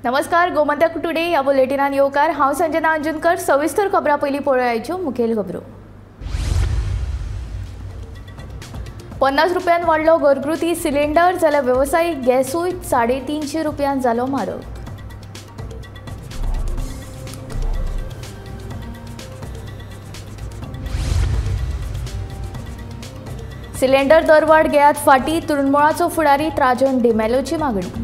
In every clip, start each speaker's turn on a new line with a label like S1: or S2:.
S1: नमस्कार, गोमंतक टुडे ह्या बुलेटिनान येवकार. हांव संजना अंजुनकर. सविस्तर खबरां पयलीं पळोवयाच्यो मुखेल खबरो. 50 रुपयान वाडलो घरगुती सिलिंडर, जाल्यार वेवसायीक गॅसूय 350 रुपयान जालो म्हारग. सिलिंडर दरवाड घेयात फाटीं, तृणमुळाचो फुडारी त्राजन डिमेलोची मागणी.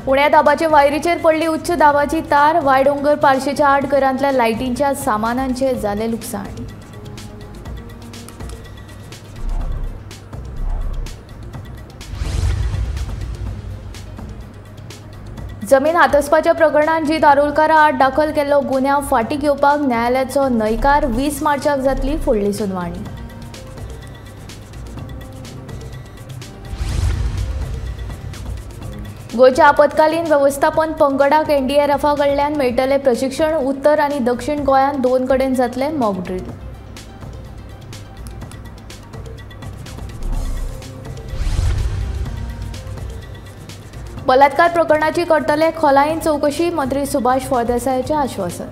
S1: उण्या दाबाचे वायरीचेर पडली उच्च दाबाची तार. वायडोंगर पार्शेच्या 8 घरांतल्या लायटींच्या सामानांचे जालें लुकसाण. जमीन हातसपाच्या प्रकरणांत जी दारोलकारा आड दाखल केल्लो गुन्यांव फाटीं घेवपाक न्यायालयाचो न्हयकार. 20 मार्चाक जातली फुडली सुनावणी. गोंयच्या आपत्कालीन वेवस्थापन पंगडाक एनडीआरएफा कडल्यान मेळटलें प्रशिक्षण. उत्तर आनी दक्षिण गोंयांत 2 कडेन जातलें मॉक ड्रील. बलात्कार प्रकरणाची करतले खोलायेन चवकशी, मंत्री सुभाष फळदेसायाचें आश्वासन.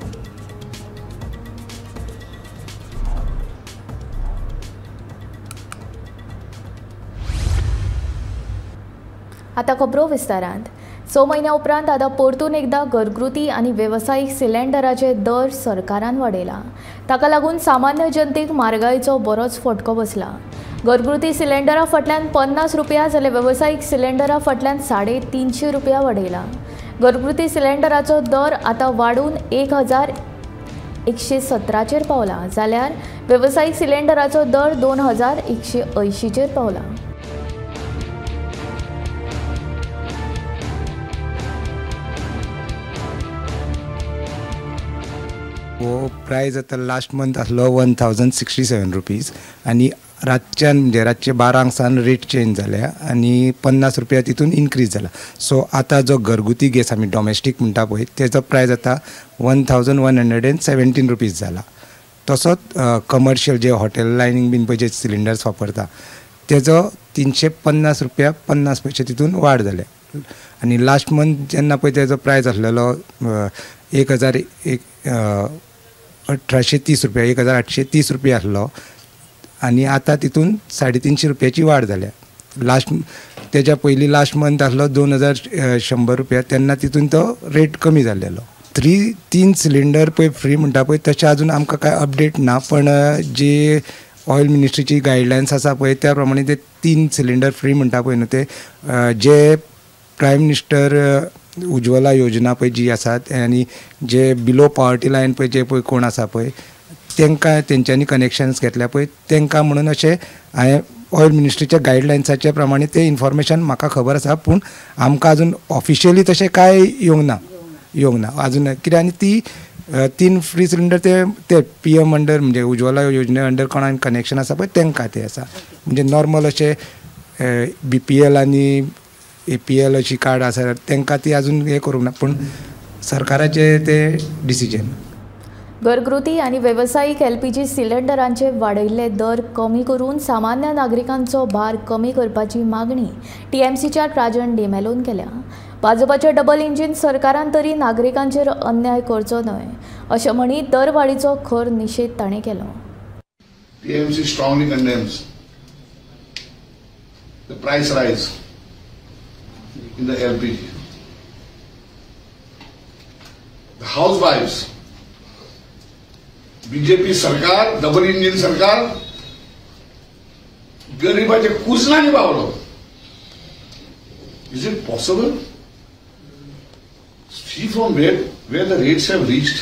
S1: आतां खबरो विस्तारांत. 6 म्हयन्या उपरांत आतां परतून एकदां घरगुती आनी वेवसायीक सिलिंडराचे दर सरकारान वाडयला. ताका लागून सामान्य जनतेक म्हारगायेचो बरोच फटको बसला. घरगुती सिलिंडरा फाटल्यान 50 रुपया जाल्यार वेवसायीक सिलिंडरा फाटल्यान 350 रुपया वाडयला. घरगुती सिलिंडराचो दर आतां वाडून 1117चेर पावला, जाल्यार वेवसायीक सिलिंडराचो दर 2180चेर पावला.
S2: हो प्रायज आतां लास्ट मंथ आसलो 1067 रुपीज आनी रातच्यान म्हणजे रातचे 12 सान रेट चेंज जाल्या आनी 50 रुपया तितून इनक्रीज जाला. सो आतां जो घरगुती गॅस आमी डॉमेस्टीक म्हणटा पळय तेजो प्रायज आतां 1117 रुपीज जाला. तसोच कमर्शियल जे हॉटेल लायनींग बीन पळय जे सिलिंडर्स वापरता तेजो 350 रुपया 50 पयशे तितून वाड जाल्या. आनी लास्ट मंथ जेन्ना पळय तेजो प्रायज आसलेलो 1830 रुपया, 1830 रुपया आसलो आनी आतां तितून 350 रुपयाची वाड जाल्या. लास्ट तेज्या पयलीं लास्ट मंथ आसलो 2100 रुपया, तेन्ना तितून तो रेट कमी जाल्लेलो. 3 सिलिंडर पळय फ्री म्हणटा पळय तशें आजून आमकां कांय अपडेट ना, पण जी ऑयल मिनिस्ट्रीची गायडलायन्स आसा पळय त्या प्रमाणे ते 3 सिलिंडर फ्री म्हणटा पळय न्हू ते जे प्रायम मिनिस्टर उज्ज्वला योजना पळय जी आसा आनी जे बिलो पॉवर्टी लायन पळय जे पळय कोण आसा पळय तांकां तेंच्यांनी कनेक्शन्स घेतल्या पळय तांकां म्हणून अशें हांवें ऑयल मिनिस्ट्रीच्या गायडलायन्साच्या प्रमाणे तें इन्फॉर्मेशन म्हाका खबर आसा, पूण आमकां अजून ऑफिशियली तशें कांय येवंक ना अजून कित्याक. आनी ती 3 फ्री सिलिंडर ते पी एम अंडर म्हणजे उज्ज्वला योजने अंडर कोणाक कनेक्शन आसा पळय तांकां ते आसा. म्हणजे नॉर्मल अशें बी पी एल आनी ए पी एल अशी कार्ड आसा तांकां ती अजून हें करूंक ना, पूण सरकाराचें तें डिसिजन.
S1: घरगुती आनी वेवसायीक एलपीजी सिलिंडरांचे वाडयल्ले दर कमी करून सामान्य नागरिकांचो भार कमी करपाची मागणी टीएमसीच्या ट्राजन डिमेलोन केल्या. भाजपाच्या डबल इंजीन सरकारान तरी नागरिकांचेर अन्याय करचो न्हय अशें म्हणीत दरवाडीचो खर निशेध ताणें केलो.
S3: TMC strongly condemns the price rise in the LPG. The housewives, BJP सरकार, डबल इंजिन सरकार गरिबाचे कुजनांनी पावलो. Is it possible? See from where the rates have reached.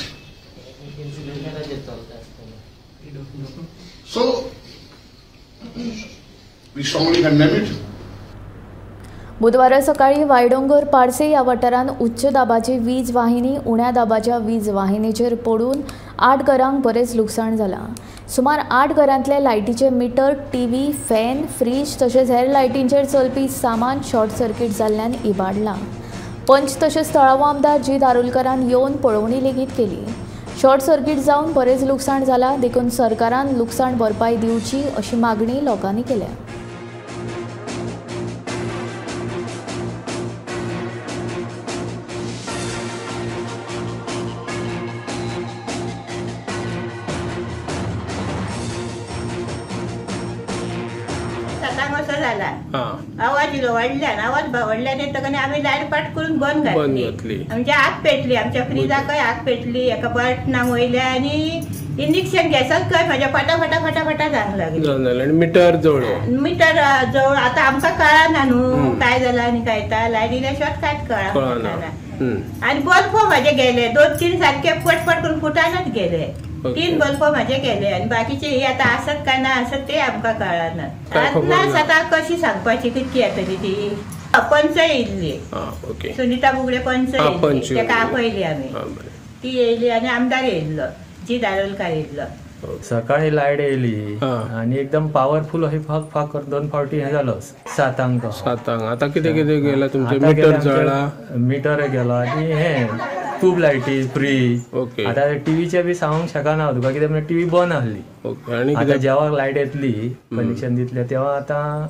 S3: So we strongly condemn it.
S1: बुधवारा सकाळी वायडोंगर पार्से ह्या वाठारांत उच्च दाबाची वीज वाहिनी उण्या दाबाच्या वीज वाहिनीचेर पडून 8 घरांक बरेंच लुकसाण जालां. सुमार 8 घरांतले लायटीचे मिटर, टीव्ही, फॅन, फ्रीज तशेंच हेर लायटींचेर चलपी सामान शॉर्ट सर्कीट जाल्ल्यान इबाडलां. पंच तशेंच थळावो आमदार जी दारोलकरान येवन पळोवणी लेगीत केली. शॉर्ट सर्किट जावन बरेंच लुकसाण जाला, देखून सरकारान लुकसाण भरपाय दिवची अशी मागणी लोकांनी केल्या.
S4: आवाज इलो व्हडल्यान आवाज व्हडल्यान येतकच आमी लायट पाट करून बंद घातली. आमची आग पेटली, आमच्या फ्रिजाकय आग पेटली, एका बटनाक वयल्या आनी इंजेक्शन गॅसाक काय म्हाज्या फाटा फाटा फाटा फाटा जावंक लागली.
S5: मिटर जवळ,
S4: मिटर जवळ आतां आमकां कळना न्हू काय जालां आनी काय ता लायटील्या शिवाय कांयच कळना. आनी बल्ब म्हाजे गेले 2-3 सारके पटपट करून फुटानच गेले. 3 बल्ब म्हाजे गेले आनी बाकीचे हे आतां आसत काय ना आसत ते आमकां कळना. ना आतां कशी सांगपाची कितकी येतली ती. पंच येयल्ली, सुनीता बुगडे पंच येयल्ली, तेका आपयली आमी, ती येयली आनी आमदार येयल्लो जीत आरोलकार येयल्लो.
S6: सकाळी लायट येयली आनी एकदम पावरफुल अशी फाक फाक 2 फावटी हें जालो. 7 7
S5: आतां कितें कितें गेलां तुमचें? मिटर जळ्ळा,
S6: मिटर गेलो आनी हें ट्यूब लायटी, फ्रीज. आतां टीव्हीचे बी सांगूंक शकना तुका कित्याक म्हणल्यार टीव्ही बंद आहली. आतां जेवा लायट येतली कनेक्शन दितले तेव्हा आतां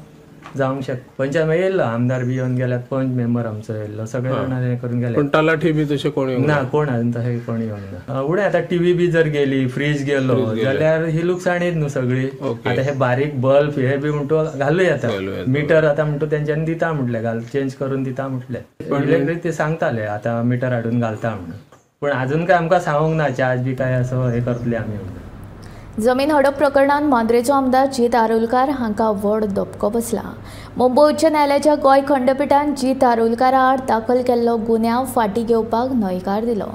S6: जावंक शकता. पंचायत मागीर येयल्लो आमदार बी येवन गेल्यात, पंच मेंबर आमचो येयल्लो, सगळे जाण हें करून गेले.
S5: पूण तलाठी बी तशें कोण येवंक
S6: ना, कोण आजून तशें कोण येवंक ना. उणें आतां टीव्ही बी जर गेली, फ्रीज गेलो जाल्यार ही लुकसाणीच न्हू सगळी. आतां हे बारीक बल्ब हे बी म्हणटो घालूं येता, मिटर आतां म्हणटो तेंच्यांनी दिता म्हटलें, घाल चेंज करून दिता म्हटलें. इलेक्ट्रीक ते सांगताले आतां मिटर हाडून घालता म्हणून, पूण आजून काय आमकां सांगूंक ना चार्ज बी काय असो हें करतले आमी म्हणून.
S1: जमीन हडप प्रकरणांत मांद्रेचो आमदार जीत आरोलकार हांकां व्हड धपको बसला. मुंबय उच्च न्यायालयाच्या गोंय खंडपिठान जीत आरोलकारा आड दाखल केल्लो गुन्यांव फाटीं घेवपाक न्हयकार दिलो.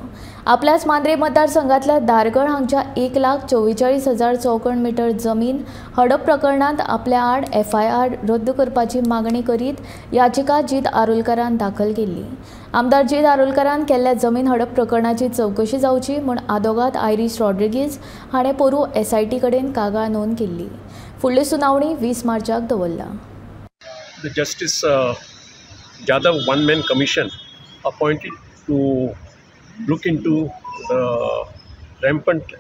S1: आपल्याच मांद्रे मतदारसंघातल्या धारगळ हांगच्या 1,44,000 चौखण मिटर जमीन हडप प्रकरणांत आपल्या आड FIR रद्द करपाची मागणी करीत याचिका जीत आरोलकारान दाखल केल्ली. आमदार जीत आरोलकारान केल्ल्या जमीन हडप प्रकरणाची चवकशी जावची म्हूण आदोगाद आयरीश रॉड्रिगीज हाणें पोरूं SIT कडेन कागाळ नोंद केल्ली. फुडली सुनावणी 20 मार्चाक दवरला.
S7: The Justice Jadhav one-man commission appointed to look into the rampant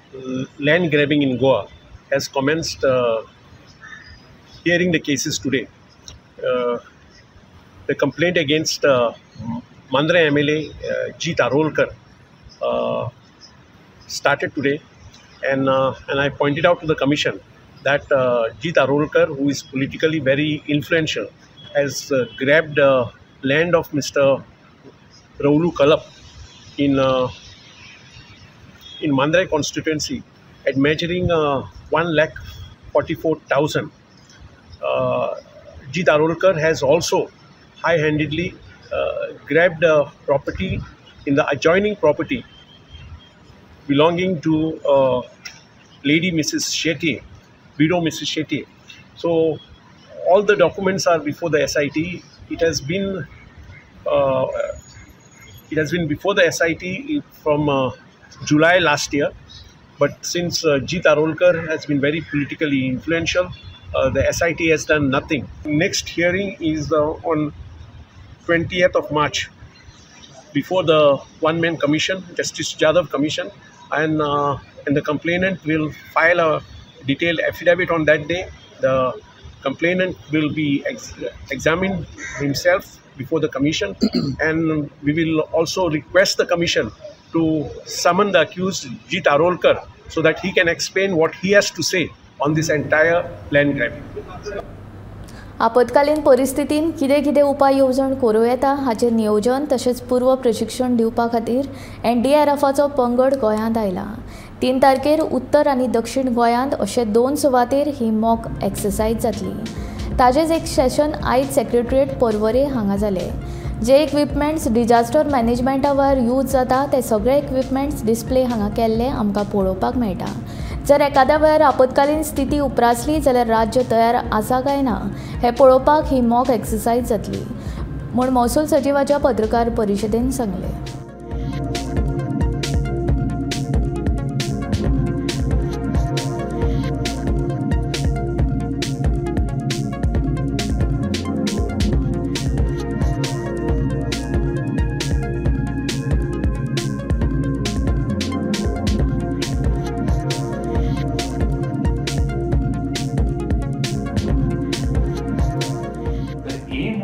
S7: land grabbing in Goa has commenced hearing the cases today. The complaint against Mandre MLA Jeet Arolkar started today, and I pointed out to the commission that Jeet Arolkar, who is politically very influential, has grabbed land of Mr. Raulu Kalap in Mandre constituency at measuring 1,44,000. Jeet Arolkar has also high-handedly grabbed a property in the adjoining property belonging to lady Mrs. Shetty, widow Mrs. Shetty. So all the documents are before the SIT. It has been before the SIT from July last year, but since Jeet Arolkar has been very politically influential, the SIT has done nothing. Next hearing is on 20th of March before the one-man commission, Justice Jadhav Commission, and the complainant will file a detailed affidavit on that day. The complainant will be examined himself before the commission, and we will also request the commission to summon the accused Jeet Arolkar so that he can explain what he has to say on this entire land grab.
S1: आपत्कालीन परिस्थितीन कितें कितें उपाय येवजण करूं येता हाचें नियोजन तशेंच पूर्व प्रशिक्षण दिवपा खातीर एनडीआरएफाचो पंगड गोंयांत आयला. 3 तारखेर उत्तर आनी दक्षिण गोंयांत अशे 2 सुवातेर ही मॉक एक्सरसायज जातली. ताजेच एक सेशन आयज सेक्रेटरीएट पर्वरे हांगा जालें. जे इक्विपमेंट्स डिजास्टर मॅनेजमेंटा वेळार यूज जाता ते सगळे इक्विपमेंट्स डिस्प्ले हांगा केल्ले आमकां पळोवपाक मेळटा. जर एखाद्या वेळार आपत्कालीन स्थिती उप्रासली जाल्यार राज्य तयार आसा काय ना हें पळोवपाक ही मॉक एक्सरसायज जातली म्हूण महसूल सचिवाच्या पत्रकार परिशदेन सांगलें.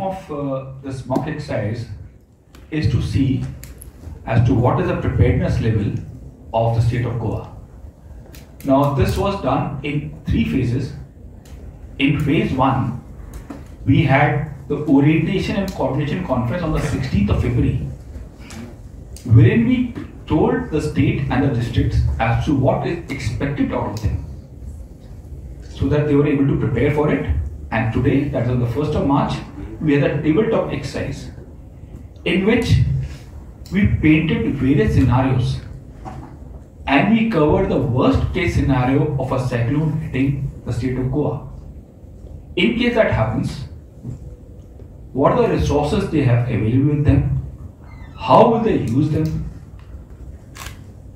S8: of this mock exercise is to see as to what is the preparedness level of the state of Goa. Now this was done in 3 phases. In phase 1, we had the orientation and coordination conference on the 16th of February, wherein we told the state and the districts as to what is expected out of them, so that they were able to prepare for it. And today, that is on the 1st of March, we had a tabletop exercise in which we painted various scenarios and we covered the worst case scenario of a cyclone hitting the state of Goa. In case that happens, what are the resources they have available with them, how will they use them,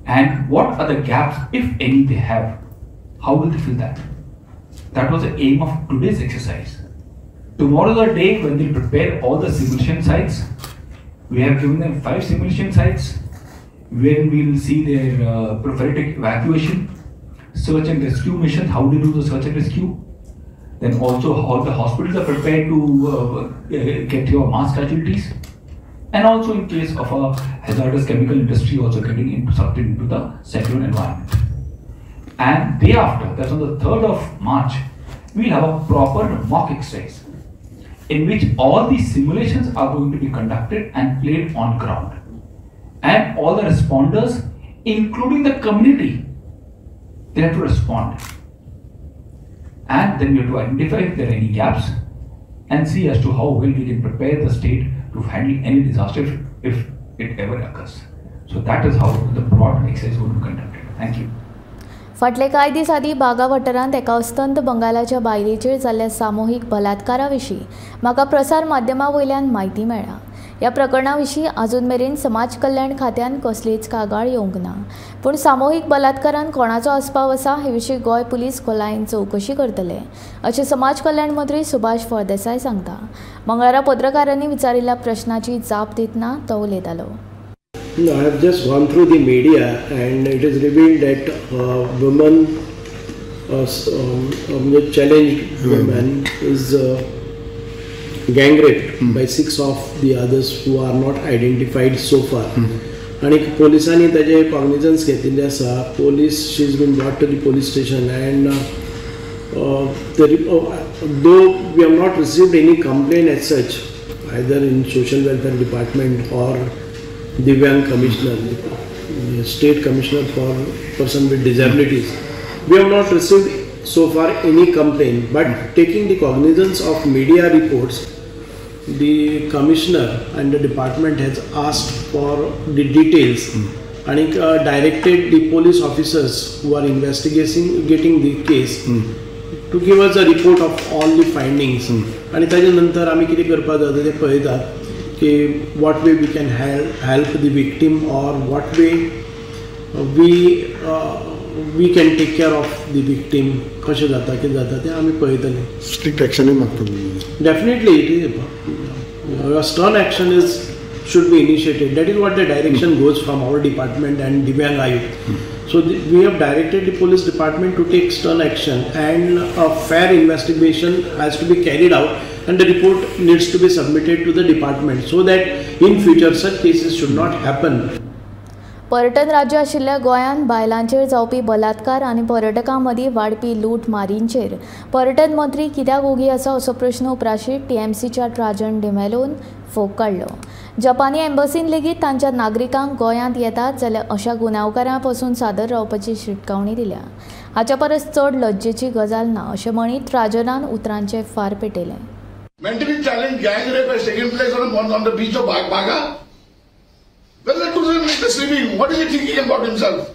S8: and what are the gaps, if any, they have, how will they fill that? That was the aim of today's exercise. Tomorrow is the day when they prepare all the simulation sites. We have given them 5 simulation sites wherein we will see their prophylactic evacuation, search and rescue mission, how they do the search and rescue. Then also how the hospitals are prepared to get your mass casualties, and also in case of a hazardous chemical industry also getting into something into the cyclone environment. And day after, that's on the 3rd of March, we'll have a proper mock exercise in which all these simulations are going to be conducted and played on ground. And all the responders, including the community, they have to respond. And then we have to identify if there are any gaps and see as to how well we can prepare the state to handle any disaster if it ever occurs. So that is how the broad exercise will be conducted. Thank you.
S1: फाटले कांय दीस आदीं बागा वाठारांत एका अस्तंत बंगालाच्या बायलेचेर जाल्ल्या सामुहीक बलात्कारा विशीं म्हाका प्रसार माध्यमां वयल्यान म्हायती मेळ्ळा. ह्या प्रकरणा विशीं आजून मेरेन समाज कल्याण खात्यान कसलीच कागाळ येवंक ना, पूण सामुहीक बलात्कारान कोणाचो आस्पाव आसा हे विशीं गोंय पुलीस खोलायेन चवकशी करतले अशें समाज कल्याण मंत्री सुभाष फळदेसाय सांगता. मंगळारा पत्रकारांनी विचारिल्ल्या प्रश्नाची जाप दितना तो उलयतालो.
S9: No, I have just gone through the media and it is revealed that woman, challenged woman is gang raped by 6 of the others who are not identified so far. आणि पोलिसांनी ताजे कॉग्निजन्स घेतिल्ले आसा. Police, she is been brought to the police station and though we have not received any complaint as such either in social welfare department or Divyang Commissioner, State Commissioner for Person with Disabilities. We have not received so far any complaint, but taking the cognizance of media reports, the Commissioner and the department has asked for the details and directed the police officers who are investigating getting the case to give us a report of all the findings. आणि ताजे नंतर आमी कितें करपाक जाता तें पळयतात की what way we can help the victim or what way we can take care of the victim, कशें जाता कितें जाता तें आमी पळयतले.
S3: स्ट्रिक्ट एक्शनूय मागता.
S9: Definitely it is stern action is should be initiated. That is what the direction goes from our department and Divyang Ayukt. So we have directed the police department to take stern action and a fair investigation has to be carried out and the report needs to be submitted to the department so that in future such cases should not happen.
S1: पर्यटन राज्य आशिल्ल्या गोंयांत बायलांचेर जावपी बलात्कार आनी पर्यटकां मदीं वाडपी लूटमारींचेर पर्यटन मंत्री कित्याक ओगी आसा असो प्रश्न उप्राशीत टीएमसीच्या ट्राजन डिमेलोन फोग काडलो. जपानी एम्बसीन लेगीत तांच्या नागरिकांक गोंयांत येतात जाल्यार अशा गुन्यांवकारां पसून सादर रावपाची शिटकावणी दिल्या. हाच्या परस चड लज्जेची गजाल ना अशें म्हणीत ट्राजनान उतरांचे फार पेटयले.
S3: Mentally challenged gang rape has taken place on the beach of Baga. Well, the tourism minister sleeping. What is he thinking about himself?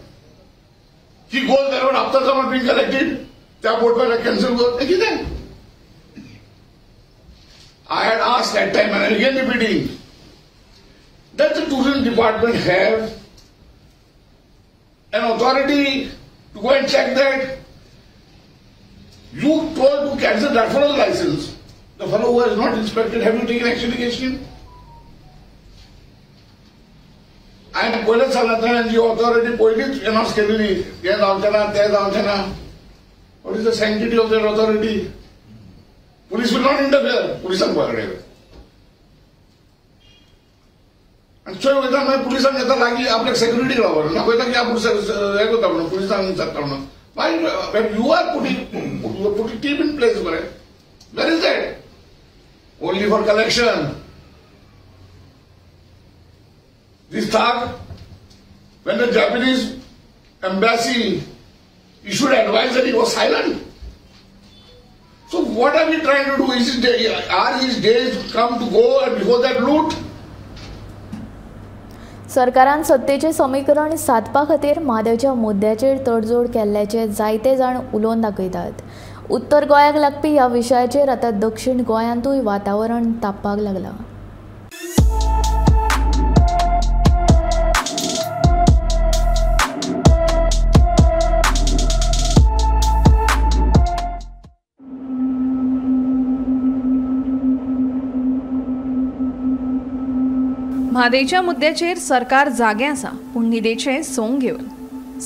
S3: He goes wherever after someone being collected, their boat was cancelled. I had asked that time and again repeating, does the tourism department have an authority to go and check that? You told to cancel that fellow's license. The fellow who has not inspected, have you taken action against him? I am पयलेच सांगता जी authority पयलीच announce केलेली हें जावचें ना तें जावचें ना. What is the sanctity of that authority? Police will not interfere. पुलिसांक पकडले. आनी चोय वयता मागीर पुलिसांक येता लागीं आपल्याक सेक्युरिटी लागून दाखयता की आपूण हें करता म्हणून पुलिसांक विचारता म्हणून. Why when you are putting team in place मरे, where is that? Only for collection. This thug, when the Japanese embassy issued advisory, was silent. So what are we trying to do? Are his days come to go and before that loot?
S1: सरकारान सत्तेचें समीकरण सादपा खातीर म्हादयच्या मुद्द्याचेर तडजोड केल्ल्याचे जायते जाण उलोवन दाखयतात. उत्तर गोंयाक लागपी ह्या विशयाचेर आतां दक्षिण गोंयांतूय वातावरण तापपाक लागलां.
S10: म्हादयच्या मुद्द्याचेर सरकार जागें आसा, पूण न्हिदेचें सोंग घेवन.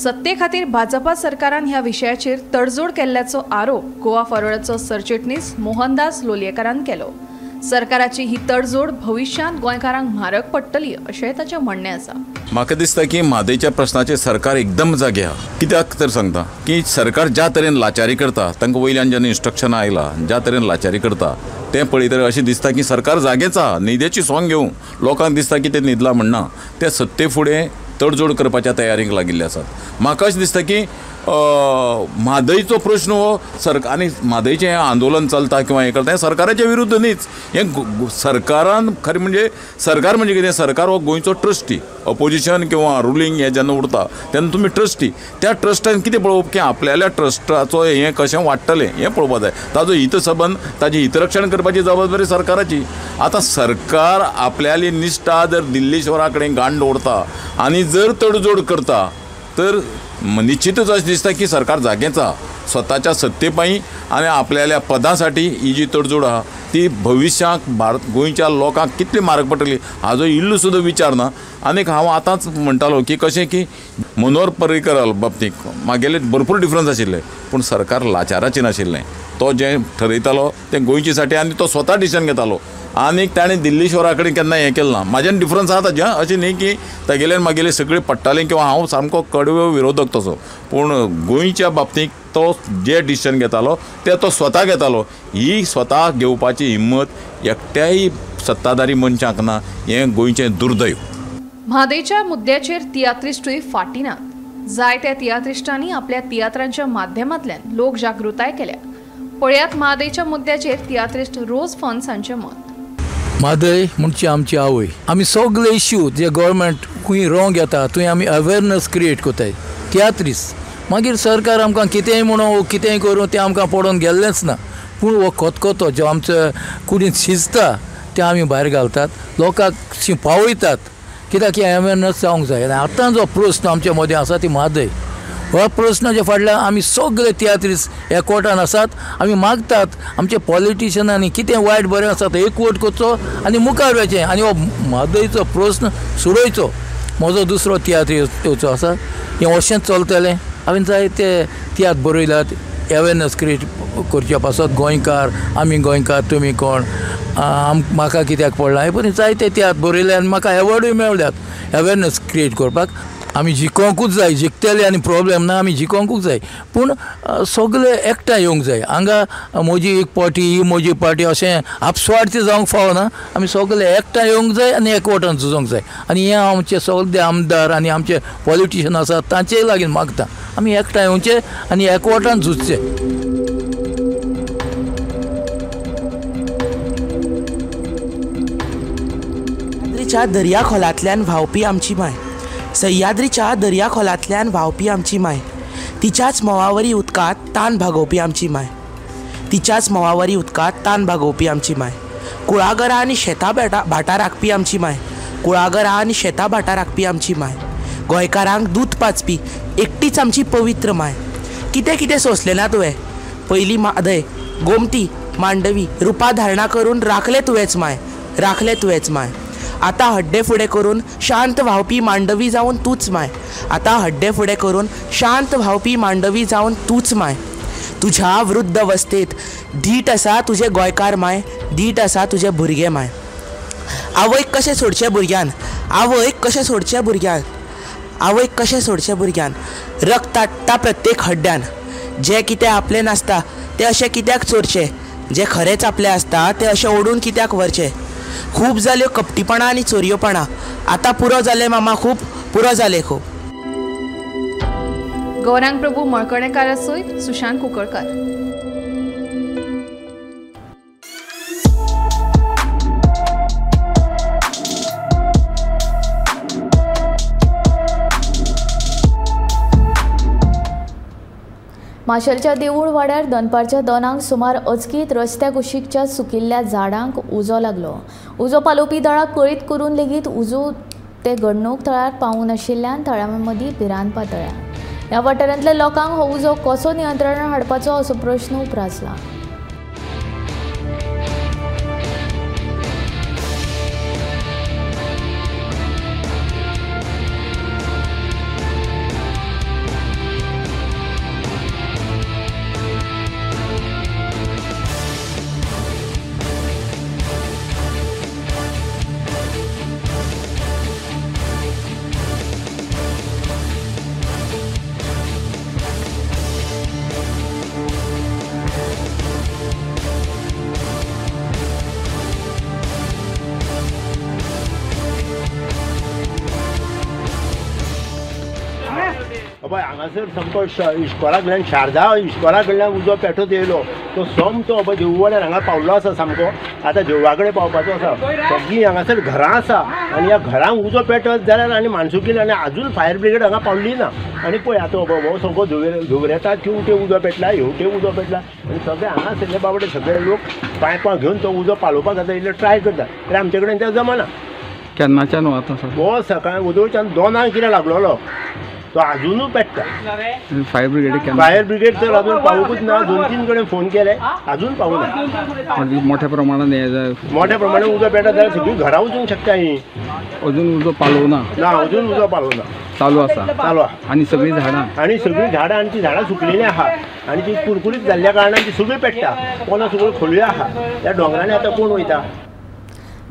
S10: सत्ते खातीर भाजपा सरकारान ह्या विशयाचेर तडजोड केल्ल्याचो आरोप गोवा फॉरवर्डाचो सरचिटणीस मोहनदास लोलयेकारान केलो. सरकाराची ही तडजोड भविष्यांत गोंयकारांक म्हारग पडटली अशें ताचें म्हणणें आसा.
S11: म्हाका दिसता की म्हादयच्या प्रश्नाचेर सरकार एकदम जागे आहा. कित्याक तर सांगता की सरकार ज्या तरेन लाचारी करता, तांकां वयल्यान जेन्ना इन्स्ट्रक्शनां आयलां ज्या तरेन लाचारी करता तें पळयतर अशें दिसता की सरकार जागेच आहा. न्हिदेची सोंग घेवं लोकांक दिसता की ते न्हिदला म्हणना, ते सत्ते फुडें तडजोड करपाच्या तयारीक लागिल्ले आसात. म्हाका अशें दिसता की म्हादयचो प्रश्न हो सरकार आनी म्हादयचें हें आंदोलन चलता किंवा हें करता हें सरकाराच्या विरुद्ध न्हीच. हें सरकारान खरें म्हणजे सरकार म्हणजे कितें, सरकार हो गोंयचो ट्रस्टी. अपोजिशन किंवा रुलींग हें जेन्ना उरता तेन्ना तुमी ट्रस्टी, त्या ट्रस्टान कितें पळोवप की आपल्याल्या ट्रस्टाचो हें कशें वाडटलें हें पळोवपाक जाय. ताजो हितसंबंद, ताजें हितरक्षण करपाची जबाबदारी सरकाराची. आतां सरकार आपल्याली निश्ठा जर दिल्लीश्वरा कडेन गांड दवरता आनी जर तडजोड करता तर निश्चितच अशें दिसता की सरकार जागेंच आहा. स्वताच्या सत्ते पायी आनी आपल्याल्या पदासाठी ही जी तडजोड आहा ती भविश्याक भारत गोंयच्या लोकांक कितली म्हारग पडटली हाजो इल्लो सुद्दां विचार ना. आनीक हांव आतांच म्हणटालो की कशें की मनोहर पर्रीकर बाबतींत मागेले भरपूर डिफरन्स आशिल्ले, पूण सरकार लाचाराचें नाशिल्लें. तो जें ठरयतालो तें गोंयचे साठी आनी तो स्वता डिसिजन घेतालो आनीक ताणें दिल्लीश्वरा कडेन केन्ना हें केलें ना. म्हाज्यान डिफरन्स आहा ताजें, अशें न्ही की तागेल्यान मागेले सगळें पडटालें किंवा हांव सामको कडवो विरोधक तसो, पूण गोंयच्या बाबतींत तो जे डिसिजन घेतालो ते तो स्वता घेतालो. ही स्वता घेवपाची हिम्मत एकट्याय सत्ताधारी मनशांक ना, हें गोंयचें दुर्दैव.
S10: म्हादयच्या मुद्द्याचेर तियात्रिस्टूय फाटीं नात. जायत्या तियात्रिस्टांनी आपल्या तियात्रांच्या माध्यमांतल्यान लोकजागृताय केल्या. पळयात म्हादयच्या मुद्द्याचेर तियात्रिस्ट रोज फन्स हांचें मत.
S12: म्हादय म्हणची आमची आवय. आमी सगळे इश्यू जे गव्हर्मेंट खंय रॉंग येता थंय आमी अवेरनस क्रिएट करताय तियात्रिस्ट. मागीर सरकार आमकां कितेंय म्हणूं कितेंय करूं तें आमकां पडोवन गेल्लेंच ना, पूण हो खतखतो जो आमच्या कुडींत शिजता तें आमी भायर घालतात, लोकांक पावयतात, कित्याक की अवेरनस जावंक जाय. आनी आतां जो प्रस्न आमच्या मदें आसा ती म्हादय. हो प्रस्नाच्या फाटल्यान आमी सगळे तियात्रिस्ट एकवटान आसात. आमी मागतात आमचे पॉलिटिशनांनी कितें वायट बरें आसा तें एकवट करचो आनी मुखार वचचें आनी हो म्हादयचो प्रस्न सोडोवचो. म्हजो दुसरो तियात्र येवचो आसा, हें अशेंच चलतलें. हांवें जायते तियात्र बरयल्यात अवेरनस क्रिएट करच्या पासत, गोंयकार आमी गोंयकार तुमी कोण, म्हाका कित्याक पडलां, हे पळय जायते तियात्र बरयले आनी म्हाका एवॉर्डूय मेळ्ळ्यात अवेरनस क्रिएट करपाक. आमी जिखोवंकूच जाय, जिखतले आनी प्रॉब्लेम ना, आमी जिखोवंकूच जाय, पूण सगळे एकठांय येवंक जाय. हांगा म्हजी एक पार्टी ही म्हजी पार्टी अशें आपस्वार्थी जावंक फावना. आमी सगळे एकठांय येवंक जाय आनी एकवटान झुजोंक जाय. आनी हें आमचे सगळे आमदार आनी आमचे पॉलिटिशन आसात तांचेय लागीं मागता आमी एकठांय येवचे आनी एकवटान झुजचे.
S13: सह्याद्रीच्या दर्या खोलांतल्यान व्हांवपी आमची माय, सह्याद्रीच्या दर्या खोलांतल्यान व्हांवपी आमची माय, तिच्याच म्होंवावरी उदकांत तान भागोवपी आमची माय, तिच्याच म्होंवावरी उदकांत तान भागोवपी आमची माय, कुळागरां आनी शेतां भाटां राखपी आमची माय, कुळागरां आनी शेतां भाटां राखपी आमची माय, गोंयकारांक दूद पाजपी एकटीच आमची पवित्र माय. कितें कितें सोंसलें ना तुवें, पयलीं म्हादय, गोमती, मांडवी रुपा धारणा करून राखलें तुवेंच माय, राखलें तुवेंच माय. आतां हड्डें फुडें करून शांत व्हांवपी मांडवी जावन तूंच माय, आतां हड्डें फुडें करून शांत व्हांवपी मांडवी जावन तूंच माय. तुज्या वृद्ध अवस्थेंत धीट आसा तुजे गोंयकार माय, धीट आसा तुजे भुरगे माय. आवयक कशें सोडचें भुरग्यान, आवयक कशें सोडचें भुरग्यान, आवयक कशें सोडचें भुरग्यान, रक्त ताट्टा प्रत्येक हड्ड्यान. जें कितें आपलें नासता तें अशें कित्याक चोरचें, जें खरेंच आपलें आसता तें अशें ओडून कित्याक व्हरचें. खूब जाल्यो कपटीपणां आनी चोरयोपणां, आतां पुरो जालें मामा, खूब पुरो जालें खूब.
S10: गौरांग प्रभू मळकणेकार सयत सुशांत कुंकळकार.
S1: माशेलच्या देवूळ वाड्यार दनपारच्या 2 सुमार अचकीत रस्त्या कुशीकच्या सुकिल्ल्या झाडांक उजो लागलो. उजो पालोवपी दळाक कळीत करून लेगीत उजो ते घडणूक थळार पावूं नाशिल्ल्यान थळाव्यां मदीं भिरांत पातळ्ळ्या. ह्या वाठारांतल्या लोकांक हो उजो कसो नियंत्रणात हाडपाचो असो प्रश्न उप्रासला.
S14: हांगासर सामको इश्कोला कडल्यान, शारदा इश्कोला कडल्यान उजो पेटत येयलो तो सोमतो अबय देवूळ हांगा पावल्लो आसा सामको. आतां देवळा कडेन पावपाचो आसा. सगळीं हांगासर घरां आसा आनी ह्या घरांक उजो पेटत जाल्यार आनी माणसुकीन आनी आजून फायर ब्रिगेड हांगा पावली ना. आनी पळय आतां हो सगळो धुंवर येता, तेवटे उजो पेटला, हेवटे उजो पेटला आनी सगळे हांगासरले बाबडे सगळे लोक पायपां घेवन तो उजो पालोवपाक आतां इल्ले ट्राय करता, तरी आमचे कडेन तें जमना.
S5: केन्नाच्यान वता?
S14: हो सकाळी वदोळच्यान 2 कितें लागलोलो तो अजूनय पेट्टा.
S5: फायर ब्रिगेड,
S14: फायर ब्रिगेड तर अजून पावूंकच ना. 2-3 कडेन फोन केले, अजून पावूं ना.
S5: मोठ्या प्रमाणात हे
S14: मोठ्या प्रमाणात उजो पेटत जाल्यार सगळीं घरां वचूंक शकता ही.
S5: अजून उजो पालोवना
S14: ना, अजून उजो पालोवना,
S5: चालू आसा,
S14: चालू आसा.
S5: आनी सगळीं झाडां,
S14: आनी सगळीं झाडां, आनी ती झाडां सुकलेली आहा आनी ती कुरकुरीत जाल्ल्या कारणान ती सगळीं पेट्टा. कोणा सगळ्यो खोलयो आहा. त्या दोंगरांनी आतां कोण वयता?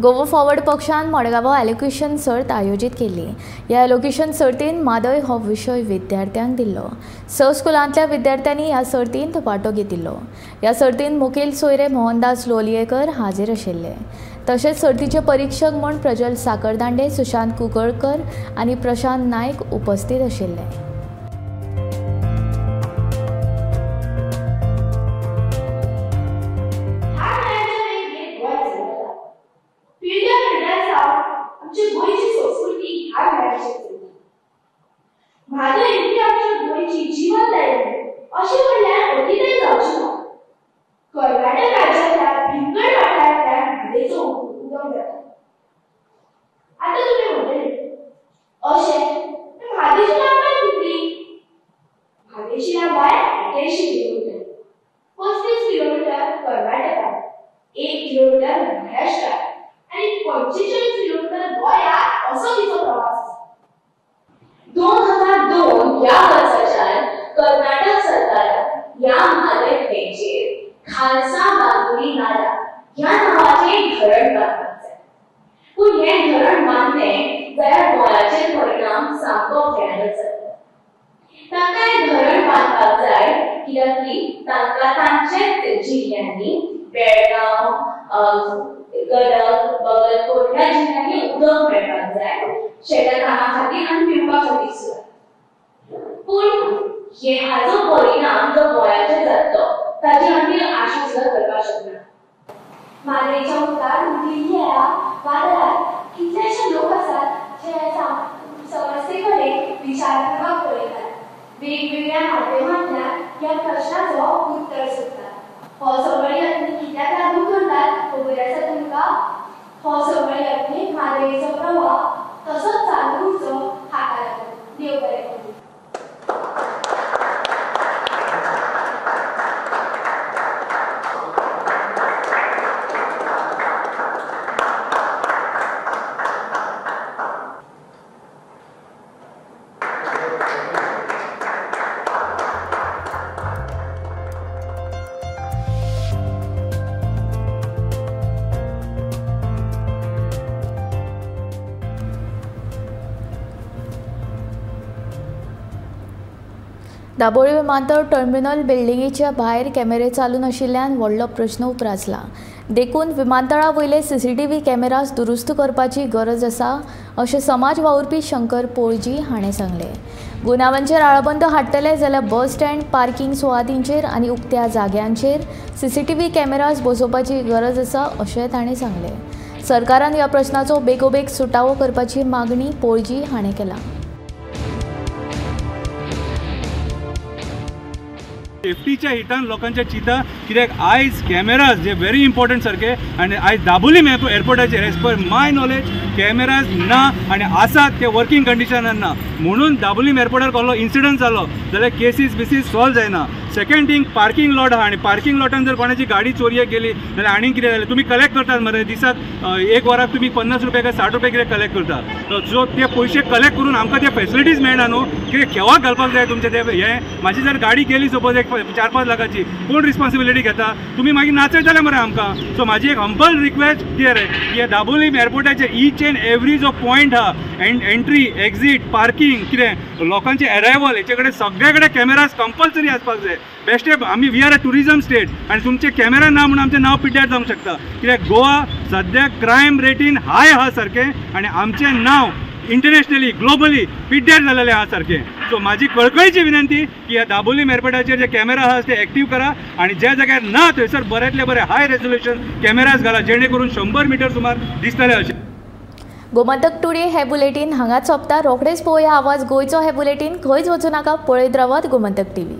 S1: गोवा फॉरवर्ड पक्षान मडगांव एलोक्युशन सर्त आयोजीत केली. ह्या एलोक्युशन सर्तीन म्हादय हो विशय विद्यार्थ्यांक दिल्लो. 6 स्कुलांतल्या विद्यार्थ्यांनी ह्या सर्तींत वांटो घेतिल्लो. ह्या सर्तीन मुखेल सोयरे मोहनदास लोलयेकर हाजीर आशिल्ले. तशेंच सर्तीचे परिक्षक म्हूण प्रजल साखरदांडे, सुशांत कुंकळकर आनी प्रशांत नायक उपस्थित आशिल्ले. दाबोळी विमानतळ टर्मिनल बिल्डिंगेच्या भायर कॅमेरे चालू नाशिल्ल्यान व्हडलो प्रश्न उप्रासला. देखून विमानतळा वयले सीसीटीव्ही कॅमेराज दुरुस्त करपाची गरज आसा अशें समाज वावुरपी शंकर पोळजी हाणें सांगलें. गुन्यांवांचेर आळाबंद हाडटले जाल्यार बस स्टँड, पार्किंग सुवातींचेर आनी उक्त्या जाग्यांचेर सीसीटीव्ही कॅमेराज बसोवपाची गरज आसा अशें ताणें सांगलें. सरकारान ह्या प्रश्नाचो बेगोबेग सुटावो करपाची मागणी पोळजी हाणें केला.
S15: सेफ्टीच्या हितान लोकांच्या चिंता कित्याक आयज कॅमेराज जे व्हेरी इम्पॉर्टंट सारके आनी आयज दाबोलीम एअरपोर्टाचेर as per my knowledge cameras ना आनी आसात ते वर्किंग कंडिशनान ना, म्हणून दाबोलीम एअरपोर्टार कसलो इन्सिडंट जालो जाल्यार केसीस बिसीस सॉल्व जायना. सेकंड थिंग पार्किंग लॉट आहा आनी पार्किंग लॉटान जर कोणाची गाडी चोरयेक गेली जाल्यार आनीक कितें जालें तुमी कलेक्ट करतात मरे दिसाक एक वराक तुमी 50 रुपया काय 60 रुपया कितें कलेक्ट करता, सो ते पयशे कलेक्ट करून आमकां ते फेसिलिटीज मेळना न्हू, कितें खेवाक घालपाक जाय तुमचें ते हें. म्हाजी जर गाडी गेली सपोज एक 4-5 लाखाची कोण रिस्पॉन्सिबिलिटी घेता, तुमी मागीर नाचयतले मरे आमकां. सो म्हाजी एक हंबल रिक्वेस्ट कितें रे की दाबोलीम एअरपोर्टाचेर ईच एंड एवरी जो पॉयंट आहा एंट्री एक्झीट पार्किंग कितें लोकांचे एरायवल हेचे कडेन सगळे कडेन कॅमेराज कंपल्सरी आसपाक जाय. बेश्टे आमी we are a tourism state आनी तुमचे कॅमेरा ना म्हणून आमचें नांव पिड्ड्यार जावंक शकता, कित्याक गोवा सद्याक क्रायम रेटीन हाय आहा सारकें आनी आमचें नांव इंटरनॅशनली ग्लोबली पिड्ड्यार जालेलें आहा सारकें. सो म्हाजी कळकळीची विनंती की ह्या दाबोलीम एअरपोर्टाचेर जे कॅमेरा आहा ते एक्टीव करा आनी ज्या जाग्यार ना थंयसर बऱ्यांतले बरे हाय रेजोल्युशन कॅमेराज घाला जेणे करून 100 मिटर सुमार दिसतले अशें.
S1: गोमंतक टुडे हे बुलेटीन हांगाच सोंपता. रोखडेच पळोवया आवाज गोंयचो हे बुलेटीन. खंयच वचूं नाका, पळयत रावात गोमंतक टीव्ही.